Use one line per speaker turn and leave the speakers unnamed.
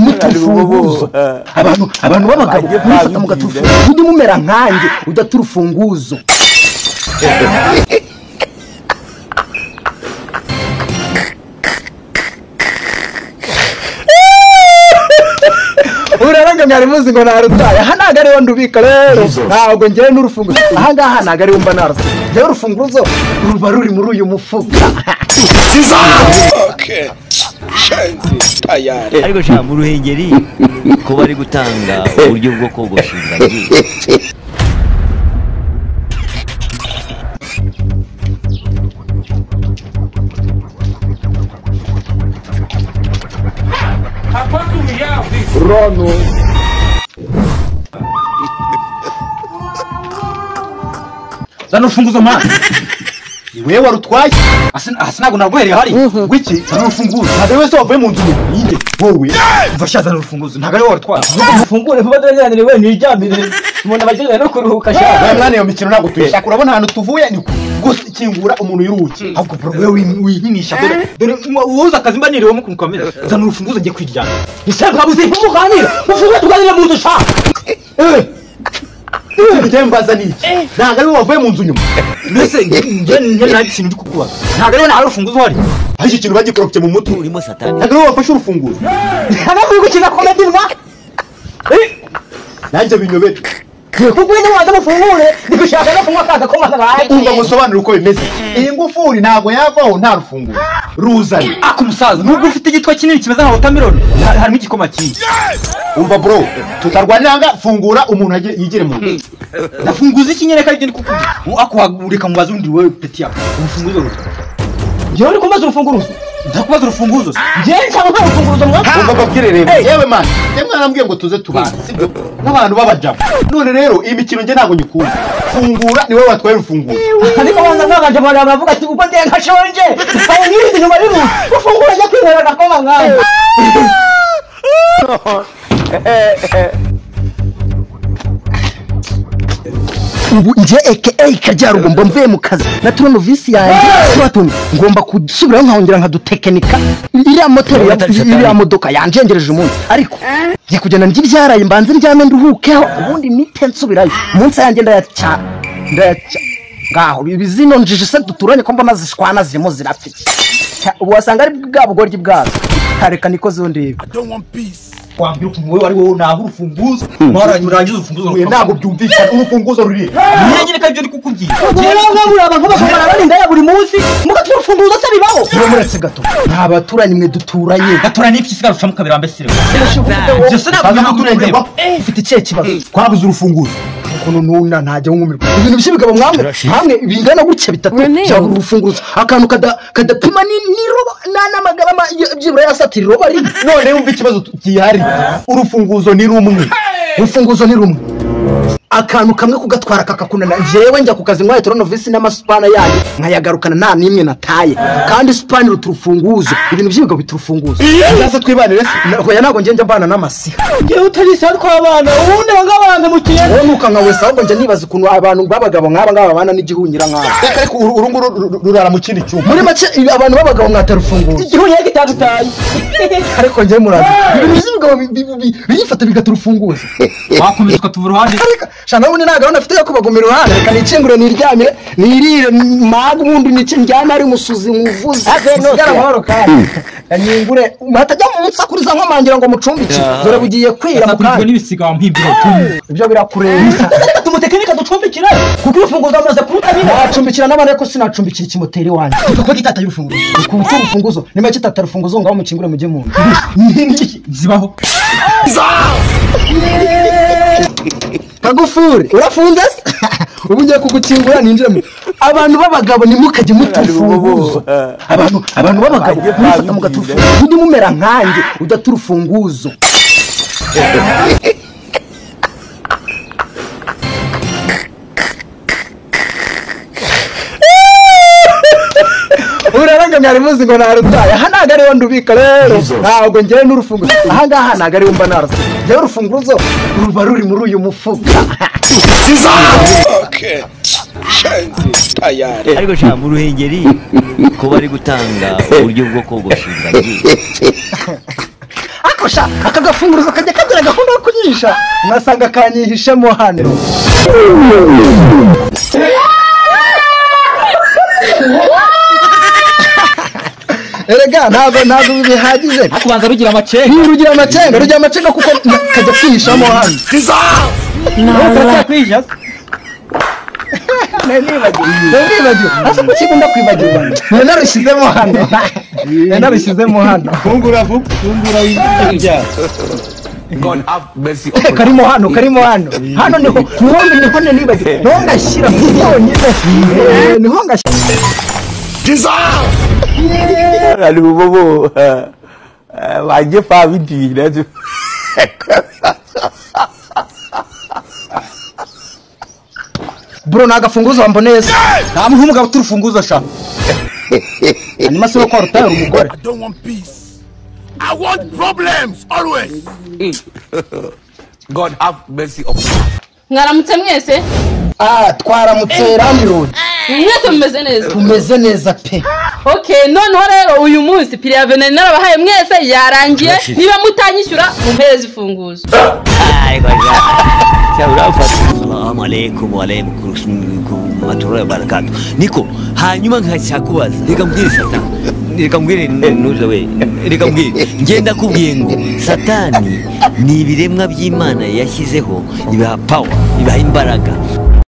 Mukajya muturufunguzo. Abantu b'abagabo mufata mugaturufunguzo. Ujye mumera nkanjye udaturufunguzo. Uraranga mwari muzi ngo narutaye. Aha ntago ariho ndubika rero. Ntabwo ngewe n'urufunguzo. Aha ngaha ntago ariho mba narutaye. Ngewe urufunguzo ruba ruri muri uyu mufuka.
Okay. Tayari.
Ariko sha mu Ruhengeri ko bari gutanga uburyo bwo kogosha ingagi.
Rono.
Zana urufunguzo mwana.
Wewe warutwaye
asinago narwohereye hari
wiki zana urufunguzo ntabwo wese wavuye mu nzu yinde wowe
mva zana urufunguzo ntabwo ari wowe warutwaye
ufungure vuba dore we niryamire umuntu abageneye no kuruhuka sha
mwana iyo mikino ntabwo tuyishaka urabona ahantu tuvuye ni gusa ikingura umuntu yiruhuke
ahubwo bro wewe winyinisha dore uza akazi mba niriwemo ku kamera zana urufunguzo ngiye kwiryama ese mwabuze muganira ufunguye tuganira mu nzu sha
njye mbaza niki ntabwo ari wowe wavuye mu nzu nyuma
mbese njye nta kintu ndi kukubaza ntabwo ari wowe nta rufunguzo uhari
aho iki kintu bagikoropye mu mutwe
urimo satani
ntabwo ari wowe wafashe urufunguzo
ntabwo uri gukina komedi mwa
nanjye binyobere
kuko wenda waza mufungure ndi gushaka no kunywa akaga koma kabaye
umva musobanure uko bimeze iyi ngufuri ntabwo yavaho nta rufunguzo ruzane
ako musaza nubwo ufite igitwa kinini kimeze nka watermelon harimo igikoma kinini
umva bro tutarwanira nga fungura umuntu yigire mu nzu
ndafunguza iki nyereka ibyo ndi kukubwira ako reka mubaze undi wewe peti yako urufunguzo ruta
njyewe uri kumbaza urufunguzo
ndakubaza urufunguzo
njyewe nshaka nta rufunguzo mwa
umva babwire rero yewe man njye mwarambwiye ngo tuze tubane sibyo nk'abantu b'abajama none rero iyi mikino njye ntabwo nyikunda fungura ni wowe watwaye urufunguzo
ariko banza mwabanje abantu baravuga ati ubwo ndiye nkashonje aho nyirindi nyuma riru ufungura njya kwinywera agakoma nkawe
Ubu nje aka Kajyarugo mba mvuye mu kazi na turonovisi yanjye turatunga ngomba gusubirayo nkahongera nkadutekinika iriya moteri iriya modoka yanjengereje umunsi ariko ngiye kugenda ndy'ibyaraye mbanze ndyame nduhukeho ubundi nite nsubirayo umunsi yanjye ndayaca ngaho zino njiji se duturanye ko mbona zishwana zirimo zirapfa ubu wasanga ari bwa bugoryi bwazo reka niko zondeba
wambwira ukuntu wowe ari wowe naho urufunguzo urangiza urufunguzo
ntabwo byumvikana urufunguzo ruri
niyo nyine ibyo ndi kukubwira
muri abantu bakabara barinda ya buri munsi mugatwa urufunguzo se bibaho
muretse gato nta baturanyi mwe duturanye
gaturanye n'ipyisi igarucamo kabiri wambe sire byose ntabwo
turengera
ufite ikihe kibazo
twabuze urufunguzo
ukuntu nuna ntajya nkumirwa ibintu by'ibigabo mwamwe hamwe bingana gutya bitatu cyangwa urufunguzo akantu kadapima n'iroba n'amagarama byibura yasatira iroba rimwe
none wumva ikibazo gihari urufunguzo ni rumwe
urufunguzo ni rumwe akantu kamwe kugatwara kakakunana jewe njya ku kazi nkwaye toronovisi n'amasupana yanyu nkayagarukana nta n'imwe nataye kandi supani iruta urufunguzo ibintu by'ibigabo bita urufunguzo
sasa twibanire se
oya ntabwo njye njya mbana n'amasiha
ngewe utarisa twabana ubundi abangaba mukiye
wowe ntukanka wese ahubwo njya nibaza ukuntu abantu b'abagabo nk'aba ngaba babana n'igihunyira nk'aba
reka ariko uru nguru rurara mu kindi cyumba
muri make abantu b'abagabo mwatera urufunguzo
igihunyira kitadutaye
ariko njye murazi ibintu by'ibigabo birifata bigata urufunguzo
wakomeza ukatuva uruhande
shana ubundi nta gahunda afite yo kubagumira uruhande reka nicingure niryamire nirire maga ubundi nice njyane ari umusuzi nkuvuze nsigare amahoro kandi kanyingure hatajya munsakuriza nkomangira ngo mucumbike dore bugiye kwira mu kanya
n'ibisiga wampimbira
ibyo birakureba
reka tumutekinika ducumbikire kuko urufunguzo amaze kuruta nyine
nacumbikira n'abandi ariko sinacumbikira ikimoteri wanjye kuko gitata y'urufunguzo kuko urufunguzo niba kitata urufunguzo ngaho mukingure mujye mu nzu
zibaho
Kagufuri urafunze se ubu ngiye kugukingura ninjire mu abantu b'abagabo ntimukajye muta urufunguzo abantu b'abagabo mufata mugata urufunguzo ujye mumera nkanjye udata urufunguzo Uraranga mwari muzi ngo narutaye aha ntabwo ariho ndubika rero ntabwo ngewe n'urufunguzo aha ngaha ntabwo ariho mba narutaye ngewe urufunguzo ruba ruri muri uyu mufuka
Okay. Tayari.
Ariko sha mu Ruhengeri ko bari gutanga uburyo bwo kogosha ingagi.
Ariko sha aka gafunguzo kajya kagira gahunda yo kunyisha, mwasanga kanyihishemo hano. Erega ntabwo bihagije.
Kubanza rugira amacenga.
Rugira amacenga, rugira amacenga kuko kajya kwihishamo hano.
Ntabwo
Nibagiwe. Asa kuki ngunda kwibagirwa. Narushyizemo hano. Narushyizemo hano.
Fungura vuba, fungura ibya.
God have mercy upon
Karimo hano, karimo hano. Hano niho, niho nibagiwe. Niho ngashyira yonyine. Niho ngashyira.
Jesus.
Ali bobo. Waje fa vidi na.
Bro nagafunguzo wamboneye se.
Nta muntu w'umugabo uturufunguzo sha. Hanyuma se ko warutaye umugore.
I don't want peace. I want problems always. God have mercy upon us.
Mwaramutse mwese.
Ah, twaramutse landlord.
Mwese mumeze neza.
Tumeze neza pe.
Okay, noneho rero uyu munsi piriave nari narabahaye mwese yarangiye, niba mutanyishyura mumpereze ifunguzo.
Assalamu alaikum wa alaikum warahmatullahi wabarakatuh. Niko hanyuma nkacakubaza reka mbwire satani, reka mbwire nuza we, reka mbwire ngenda kubwiye ngo satani ni ibiremwa by'Imana yashyizeho, ibaha power, ibaha imbaraga.